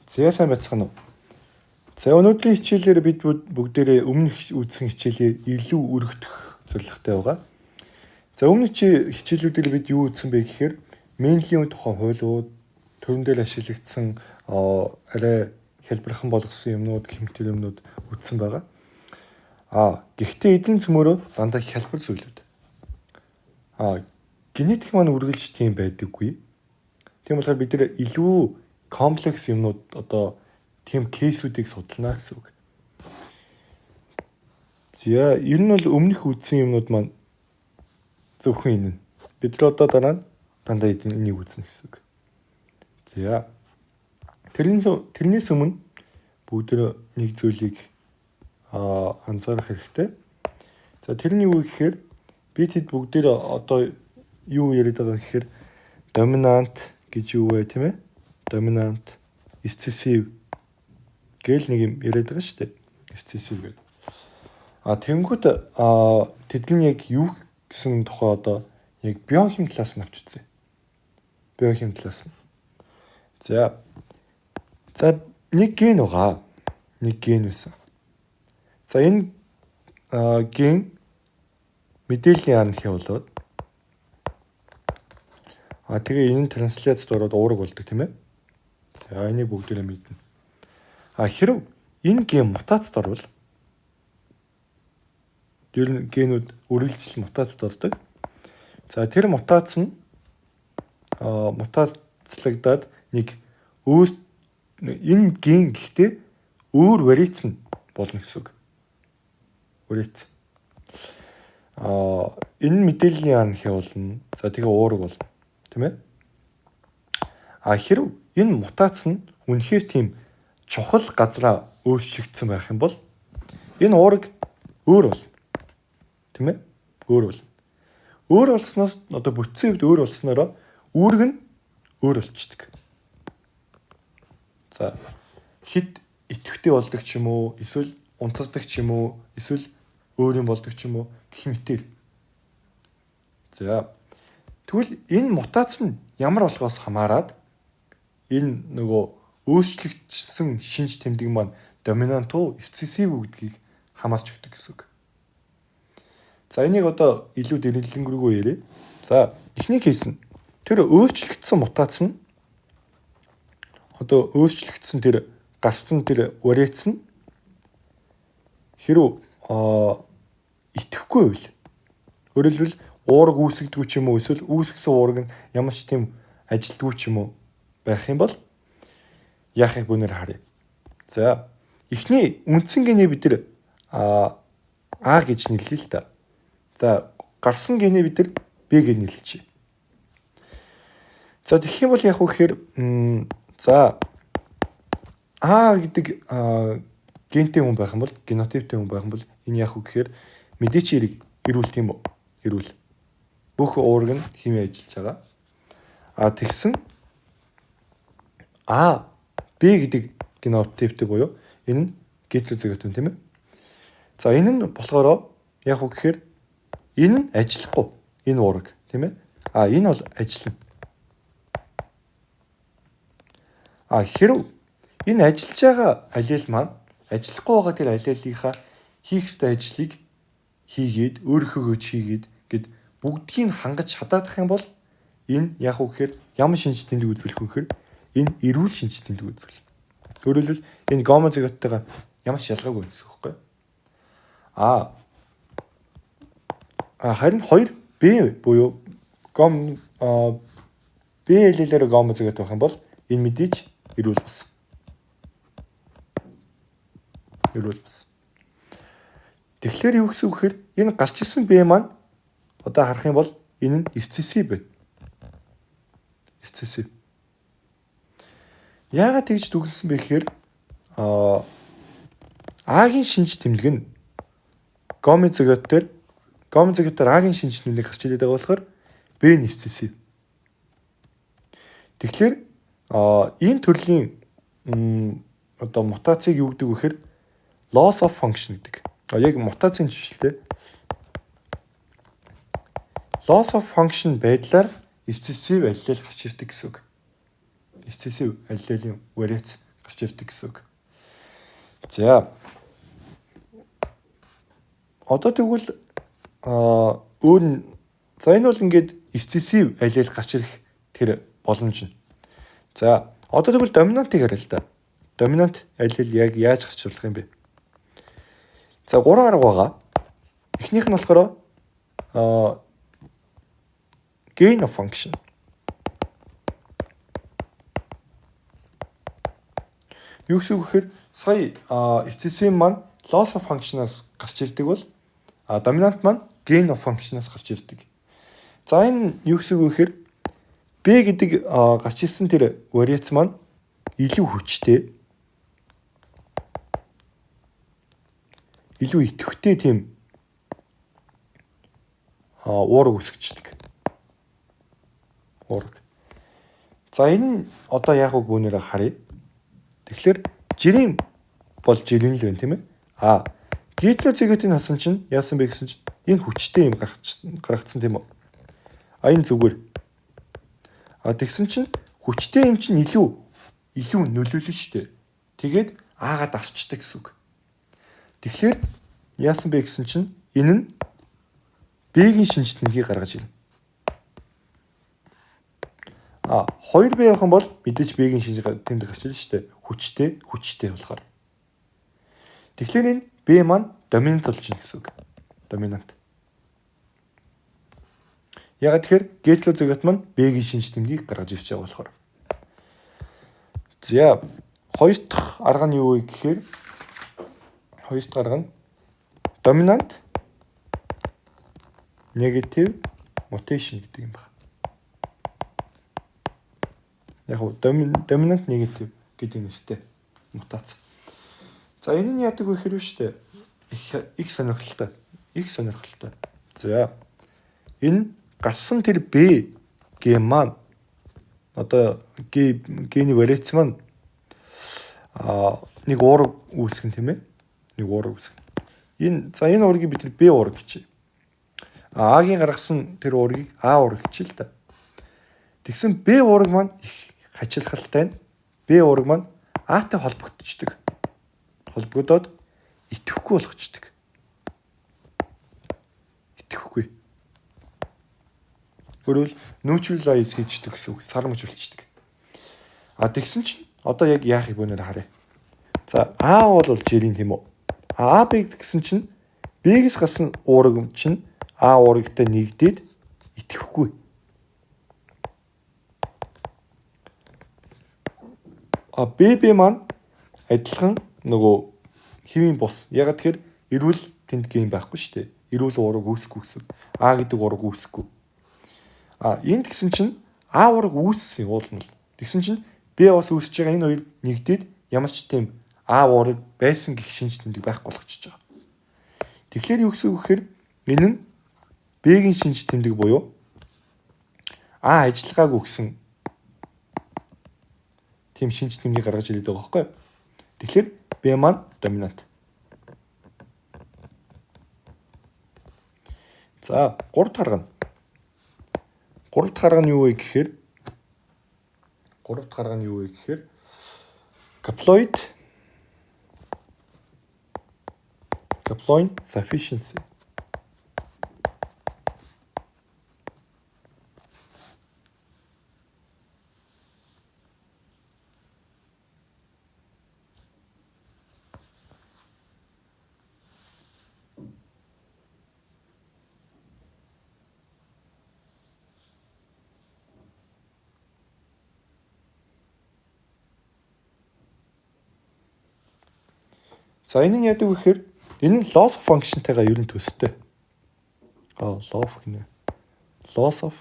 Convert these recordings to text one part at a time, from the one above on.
За, сайн байцгаана уу? За, өнөөдрийн хичээлээр бид бүгдээрээ өмнөх үзсэн хичээлээ илүү өргөдөх зорилготой байгаа. За, өмнөх хичээлүүдээр бид юу үзсэн бэ гэхээр Менделийн тухай хуулиуд, төрөн дээр ашиглагдсан арай хялбархан болгосон юмнууд, гэх мэт юмнууд үзсэн байгаа. Гэхдээ эдийн цөмөрөө дандаа хялбар зүйлүүд. Генетик маань үргэлж тийм байдаггүй. Тийм болохоор бид нар илүү комплекс юмнууд, одоо тийм case үүдийг судална гэсэн үг. За, ер нь бол өмнөх үзсэн юмнууд маань зөвхөн энэ нь. Бид нар одоо дараа нь дандаа энийг үзнэ гэсэн үг. За. Тэрнээс өмнө бүгд нэг зүйлийг анзаарах хэрэгтэй. За, тэр нь юу гэхээр би тэд бүгдээр одоо юу яриад байгаа гэхээр доминант гэж юу вэ, тийм ээ? Доминант, recessive гээл нэг юм яриад байгаа шүү дээ. Recessive гэдэг. Тэнгүүд тэдний яг юу гэсэн тухай одоо яг биохим талаас нь авч үзье. Биохим талаас нь. За. За, нэг ген байгаа. Нэг ген байсан. За, энэ ген мэдээллийн RNA болоод тэгээ энэ трансляцид ороод уураг болдог, тийм ээ. За, энийг бүгдээрээ мэднэ. Хэрв энэ ген мутацид орвол, ер нь генүүд үргэлжлэл мутацид ордог. За, тэр мутац нь мутацлагдаад нэг өөр энэ ген гэхдээ өөр вариац нь болно гэсэн үг. Вариац. Энэ мэдээллийн RNA болно. За, тэгээ уураг болно. Тийм ээ? Хэрв энэ мутац нь үнэхээр тийм чухал газраа өөрчлөгдсөн байх юм бол энэ уураг өөр болно. Тийм ээ? Өөр болно. Өөр болсноос одоо бүтцийн хувьд өөр болсноороо үүрэг нь өөр болчдөг. За, хэт идэвхтэй болдог ч юм уу, эсвэл унтардаг ч юм уу, эсвэл өөр юм болдог ч юм уу гэх мэтээр. За, тэгвэл энэ мутац нь ямар болохоос хамаарат энэ нөгөө өөрчлөгдсөн шинж тэмдэг маань доминант уу, recessive үү гэдгийг хамаарч өгдөг гэсэн үг. За, энийг одоо илүү дэлгэрэнгүй яриа. За, эхний case нь тэр өөрчлөгдсөн мутац нь, одоо өөрчлөгдсөн тэр гарсан тэр вариац нь хэрв идэвхгүй байвал, өөрөөр хэлбэл, уураг үүсгдэггүй ч юм уу, эсвэл үүсгэсэн уураг нь ямар ч тийм ажилдгүй ч юм уу байх юм бол яахыг бүүнээр харъя. За, эхний үндсэн генээ бид нар А гэж нэрлэе л та. За, гарсан генээ бид нар Б гэж нэрлэчихье. За, тэгэх юм бол яг вэ гэхээр, за, А гэдэг гентэй хүн байх юм бол, генотиптэй хүн байх юм бол энэ яг вэ гэхээр мэдээч эрүүл, тийм үү? Эрүүл. Бүх уураг нь хэмээн ажиллаж байгаа. Тэгсэн А Б гэдэг генотиптэй буюу энэ нь гетерозигот хүн, тийм ээ. За, энэ нь болохоор яг уу гэхээр энэ нь ажиллахгүй, энэ уураг, тийм ээ. Энэ бол ажиллана. Хэрв энэ ажиллаж байгаа аллел маань ажиллахгүй байгаа тэр аллелийнхаа хийх ёстой ажлыг хийгээд, өөрийнхөөгөө ч хийгээд гэд бүгдгийг хангаж чадаадах юм бол энэ яг уу гэхээр ямар шинж тэмдэг үзүүлэх вэ гэхээр энэ эрүүл шинж тэмдэг үзүүлнэ. Өөрөөр хэлбэл, энэ гомозиготтойгоо ямар ч ялгаагүй гэсэн үг байхгүй юу? Харин 2 Б буюу гом Б аллелээр гомозигот байх юм бол энэ мэдээж эрүүл бас. Эрүүл бас. Тэгэхээр юу гэсэн үг гэхээр энэ гарч ирсэн Б маань одоо харах юм бол энэ нь recessive байна. Recessive. Яагаад тэгж дүгнэсэн бэ гэхээр А-гийн шинж тэмдэг нь гомозиготоор А-гийн шинж тэмдэг гарч ирээд байгаа болохоор Б нь recessive. Тэгэхээр ийм төрлийн одоо мутацийг юу гэдэг вэ гэхээр loss of function гэдэг. Яг мутацийн жишээлтэй loss of function байдлаар recessive аллел гарч ирдэг гэсэн үг. Recessive аллелийн вариац гарч ирдэг. Гарч ирдэг гэсэн үг. За. Одоо тэгвэл өөр нь за энэ бол ингээд recessive аллел гарч ирэх тэр боломж нь. За, одоо тэгвэл доминантыг харъя л да. Доминант аллел яг яаж гарч ирэх юм бэ? За, гурван арга байгаа. Эхнийх нь болохоор gain of function. Юу гэсэн үг гэхээр сая recessive маань loss of function-аас гарч ирдэг бол доминант маань gain of function-аас гарч ирдэг. За, энэ юу гэсэн үг вэ гэхээр B гэдэг гарч ирсэн тэр вариац маань илүү хүчтэй, илүү идэвхтэй тийм уураг үүсгэждэг. Уураг. За, энэ нь одоо яг үг бүүнээрээ харъя. Тэгэхээр жирийн бол жирийн л байна, тийм ээ. Гетерозиготын хасан чинь яасан бэ гэсэн чинь энэ хүчтэй юм гаргацсан, тийм үү? А энэ зүгээр. А тэгсэн чинь хүчтэй юм чинь илүү нөлөөлнө шүү дээ. Тэгээд А-га дасчдаг гэсэн үг. Тэгэхээр яасан бэ гэсэн чинь энэ нь B-гийн шинж тэмдгийг гаргаж ирнэ. А 2B явах юм бол мэдээж B-гийн шинж тэмдэг гарч ирнэ шүү дээ. Хүчтэй, хүчтэй болохоор. Тэгэхээр энэ B маань доминант болж байна гэсэн үг. Доминант. Яг тэгэхээр гетерозигот маань B-гийн шинж тэмдгийг гаргаж ирж байгаа болохоор. За, хоёр дахь арга нь юу вэ гэхээр хоёр дахь арга нь dominant negative mutation гэдэг юм байна. Яг нь dominant negative гэдэг нэртэй мутац. За, энэ нь яадаг вэ гэхээр шүү дээ. Их сонирхолтой. Их сонирхолтой. За, энэ гарсан тэр B ген маань одоо Г гений вариац маань нэг уураг үүсгэн, тийм ээ. Нэг уураг үүсгэн. Энэ за энэ уургийг бид нар B уураг гэж. А-гийн гаргасан тэр уургийг А уураг гэж л да. Тэгсэн B уураг маань их хачирхалтай нь B уураг маань А-тай холбогдчихдог. Холбогдоод идэвхгүй болгочдөг. Идэвхгүй. Өөрөөр neutralize хийждэг гэсэн үг, сармжуулчихдаг. А тэгсэн чинь одоо яг яахыг бөөнөр харъя. За, А бол жирийн, тийм үү? А Б гэсэн чинь Б-гээс гарсан уураг чинь А уурагтай нэгдээд идэвхгүй. А Б Б маань адилхан нөгөө хэвийн бус. Яг тэгэхээр эрүүл тэнд ген байхгүй шүү дээ. Эрүүл уураг үүсэхгүй гэсэн. А гэдэг уураг үүсэхгүй. А энд гэсэн чинь А уураг үүссэн уулна л. Тэгсэн чинь Б бас үүсэж байгаа, энэ хоёр нэгдээд ямар ч тийм А уураг байсан гэх шинж тэмдэг байхгүй болгочихж байгаа. Тэгэхээр юу гэсэн үг гэхээр энэ нь Б-гийн шинж тэмдэг буюу А ажиллагаагүй гэсэн тийм шинж тэмдгийг гаргаж ирээд байгаа байхгүй. Тэгэхээр Б маань доминант. За, гурав дахь арга нь. Гурав дахь арга нь юу вэ гэхээр гурав дахь арга нь юу вэ гэхээр haploinsufficiency. За, энэ нь яадаг вэ гэхээр энэ нь loss of function-тайгаа ер нь төстэй. Аа, loss гинэ. Loss of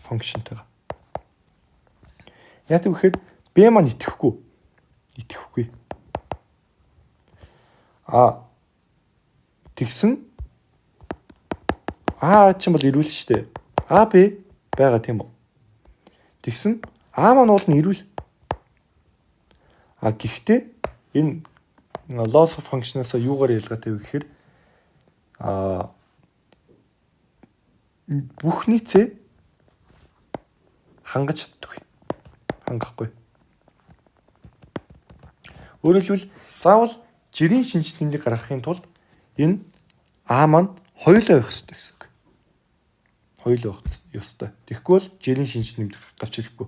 function-тайгаа. Яадаг вэ гэхээр B маань идэвхгүй. Идэвхгүй. А тэгсэн А чинь бол эрүүл шүү дээ. А Б байгаа, тийм үү? Тэгсэн А маань бол нь эрүүл. А гэхдээ энэ loss of function-аас юугаар ялгаатай вэ гэхээр бүх нийцээ хангаж чаддаггүй. Хангахгүй. Өөрөөр хэлбэл, заавал жирийн шинж тэмдэг гаргахын тулд энэ А маань хоёулаа байх ёстой гэсэн үг. Хоёулаа байх ёстой. Тэгэхгүй бол жирийн шинж тэмдэг гарч ирэхгүй.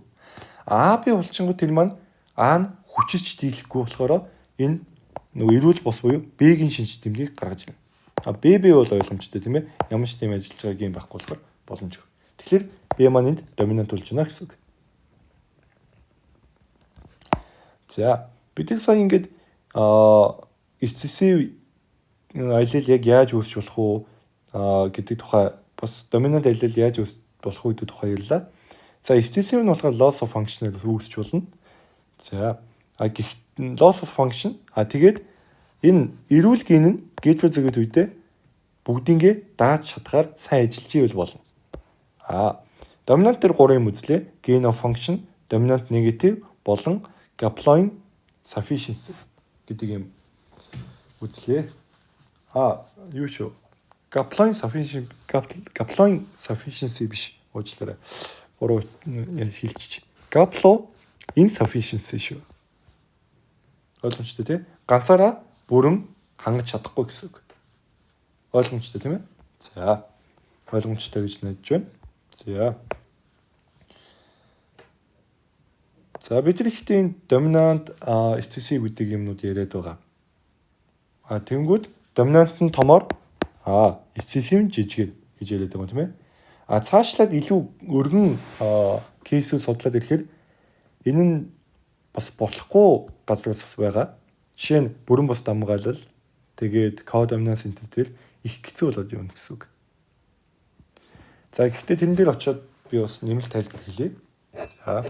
А Б болчингууд тэр маань А нь хүчилж дийлэхгүй болохоор энэ нөгөө эрүүл бус буюу Б-гийн шинж тэмдгийг гаргаж ирнэ. А Б Б бол ойлгомжтой, тийм ээ. Ямар ч тийм ажиллаж байгаа ген байхгүй болохоор боломжгүй. Тэгэхээр Б маань энд доминант болж байна гэсэн үг. За, бид нар сая ингээд recessive аллел яг яаж үүсч болох уу гэдэг тухай, бас доминант аллел яаж үүсч болох уу гэдэг тухай ярьлаа. За, recessive нь болохоор loss of function-аар үүсч болно. За, а гэх loss of function, а тэгээд энэ эрүүл ген нь гетерозигот үедээ бүгдийгээ дааж чадахаар сайн ажиллаж ивэл болно. А доминант дээр гурван юм үзлээ. Gain of function, dominant negative болон haploinsufficiency гэдэг юм үзлээ. А юу шүү. Haploinsufficiency биш, уучлаарай. Буруу хэлчих. Haploinsufficiency шүү. Ойлгомжтой, тий? Ганцаараа бүрэн хангаж чадахгүй гэсэн үг. Ойлгомжтой, тийм ээ? За. Ойлгомжтой гэж найдаж байна. За. За, бид нар ихтэй энэ доминант, recessive гэдэг юмнууд яриад байгаа. А тэнгүүд доминант нь томоор, recessive нь жижигээр гэж яриад байгаа, тийм ээ. А цаашлаад илүү өргөн case үүд судлаад ирэхээр энэ нь бас болохгүй газар бас байгаа. Жишээ нь бүрэн бус дамгаалал, тэгээд codominance энэ төр их хэцүү болоод явна гэсэн үг. За, гэхдээ тэрэн дээр очиод би бас нэмэлт тайлбар хэлье. За.